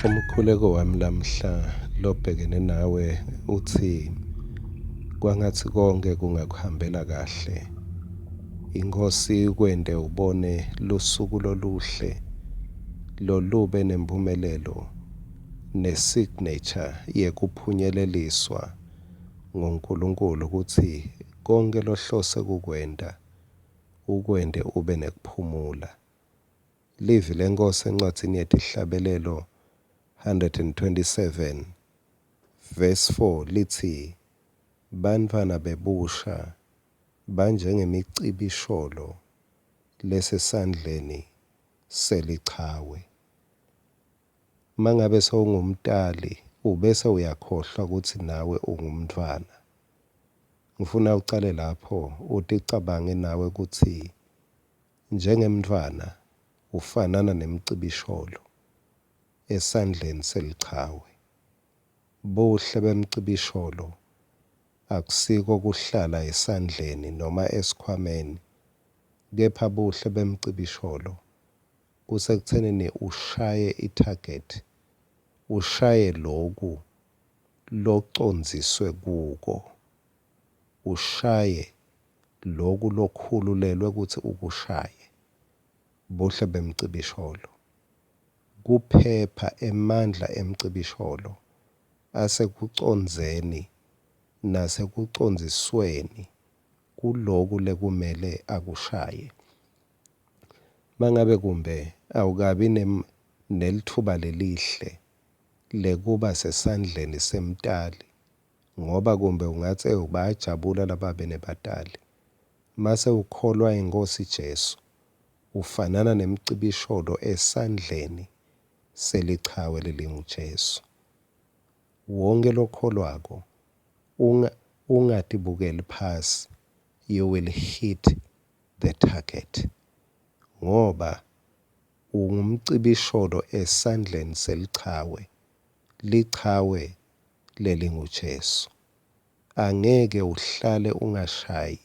Umkhuleko wami lamhla lobhekene nawe uthi kwangathi konke kungakuhambela kahle. Inkosi ikwente ubone lusuku loluhle lolube nemphumelelo nesignature yekuphunyeleliswa nguNkulunkulu kutsi konke lohlose kukwenta ukwente ube nekuphumula. Livi leNkhosi encwadzini yeTihlabelelo 127 verse 4 litsi bantfwana bebusha banjengemicibisholo lesesandleni selichawe. Mangabe sewungumtali ubese uyakhohlwa kutsi nawe ungumntfwana. Ngifuna ucale lapho uticabange nawe kutsi njengemntfwana ufanana nemcibisholo esandleni selichawe. Buhle bemcibisholo akusiko kuhlala esandleni noma esikhwameni, kepha buhle bemcibisholo kusekuthenini ushaye i-target, ushaye loku locondziswe kuko, ushaye loku lokhululelwe kutsi ukushaye. Buhle bemcibisholo kuphepha emandla emcibisholo asekucondzeni nasekucondzisweni kuloku lekumele akushaye. Mangabe kumbe awukabi nelitfuba lelihle lekuba sesandleni semtali ngoba kumbe ungatsi bayajabula lababe nebatali mase ukholwa iNkhosi Jesu ufanana nemcibisholo esandleni selichawe lelinguJesu. Wonke lokholwako ungatibukeli phasi, you will hit the target ngoba ungumcibisholo esandleni selichawe, lichawe lelinguJesu. Angeke uhlale ungashayi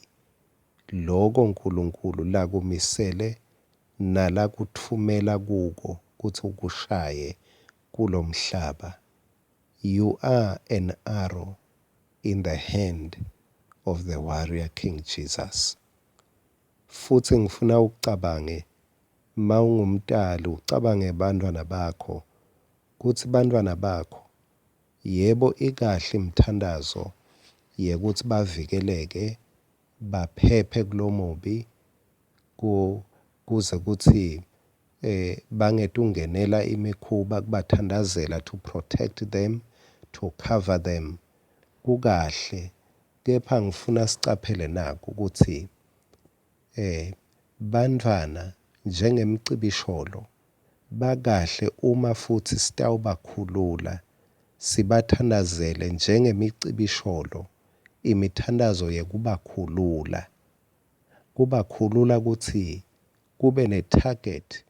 loko Nkulunkulu lakumisele nalakutfumela kuko kutsi ukushaye kulomhlaba. You are an arrow in the hand of the warrior King Jesus. Futsi ngifuna ucabange mawungumtali ucabange bantfwana bakho kutsi bantfwana bakho yebo ikahle imithandazo yekutsi bavikeleke baphephe kulomubi kuze kutsi bangetungenela imikhuba kubathandazela to protect them, to cover them, kukahle. Kepha ngifuna sicaphele naku kutsi bantfwana njengemcibisholo bakahle uma futhi sitawubakhulula sibathandazele njengemicibisholo imithandazo yekubakhulula, kubakhulula kutsi kube ne-target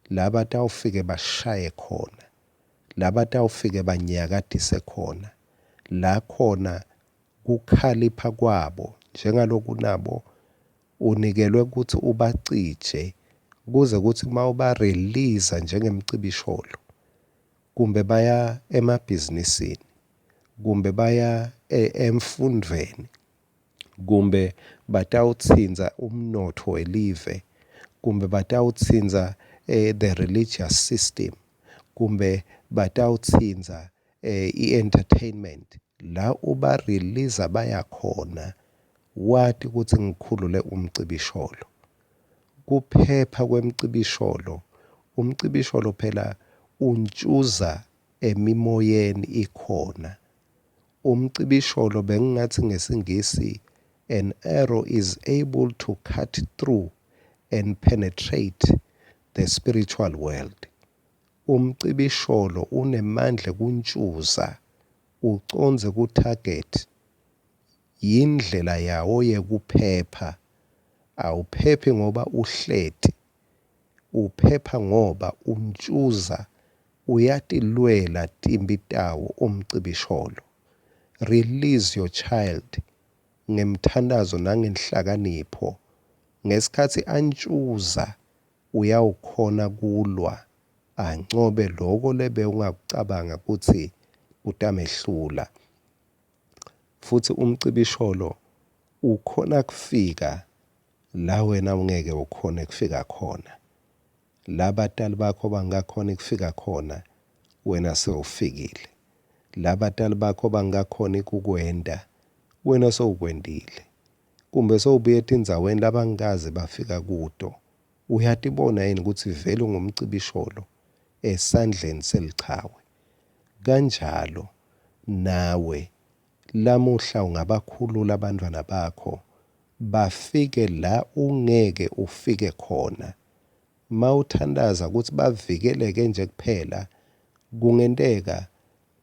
la batawufike bashaye khona, la batawufike banyakatise khona, la khona kukhalipha kwabo njengaloku nabo unikelwe kutsi ubacije kuze kutsi uma uba-release njengemcibisholo kumbe baya emabhizinisini kumbe baya emfundvweni kumbe batawutsintsa umnotfo welive kumbe batawutsintsa the religious system kumbe batawutsintsa i-entertainment, la uba-release baya khona wati kutsi ngikhulule umcibisholo. Kuphepha kwemcibisholo, umcibisholo phela untshuza emimoyeni ikhona. Umcibisholo bengingathi ngesingisi an arrow is able to cut through and penetrate the spiritual world. Umcibisholo unemandla ekuntshuza ucondze ku-target, yindlela yawo yekuphepha. Awuphephi ngoba uhleti, uphepha ngoba untshuza, uyatilwela timbi tawo umcibisholo. Release your child ngemthandazo nangenhlakanipho. Ngesikhatsi antshuza uyawukhona kulwa ancobe loko lebewungakucabanga kutsi kutamehlula. Futsi umcibisholo ukhona kufika la wena ungeke ukhone kufika khona. La batali bakho bangakhoni kufika khona, wena sewufikile. La batali bakho bangakhoni kukwenta, wena sewukwentile. Kumbe sewubuye etindzaweni labangikaze bafika kuto. Uyatibona yini kutsi vele ungumcibisholo esandleni selichawe? Kanjalo nawe lamuhla ungabakhulula bantfwana bakho bafike la ungeke ufike khona. Mawuthandaza kutsi bavikeleke nje kuphela, kungenteka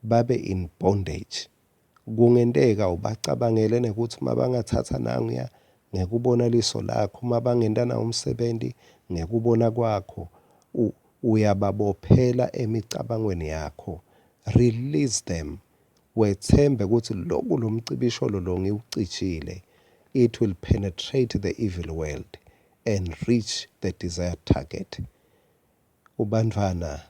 babe in bondage. Kungenteka ubacabangele nekutsi uma bangatsatsa nanguya ngekubona liso lakho, uma bangenta nawo umsebenti ngekubona kwakho, uyababophela emicabangweni yakho. Release them. Wetsembe kutsi loku lomcibisholo lo ngiwucijile, it will penetrate the evil world and reach the desired target. Ubantfwana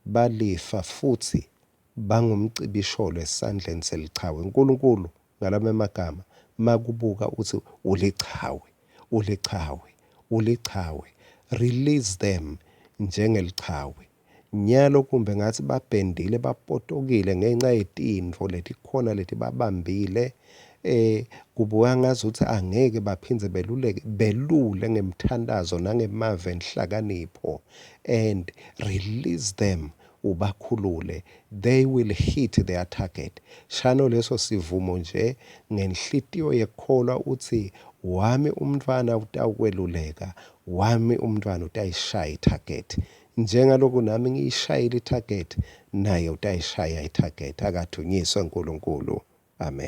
balifa futsi bangumcibisholo esandleni selichawe. Nkulunkulu ngalama emagama makubuka uthi ulichawe, ulichawe, ulichawe. Release them njengelichawe. Nyalo kumbe ngathi babhendile bapotokile ngenxa yetintfo letikhona letibabambile kubuka ngazuthi angeke baphindze beluleke belule ngemthandazo nangemave enhlakanipho and release them ubakhulule they will hit their target. Shano leso sivumo nje ngenhlitiyo yekukholwa uthi wami umntfwana utawukweluleka, wami umntfwana utayishaya i-target. Njengaloku nami ngiyishayile i-target, naye utayishaya i-target. Akadunyiswe uNkulunkulu. Amen.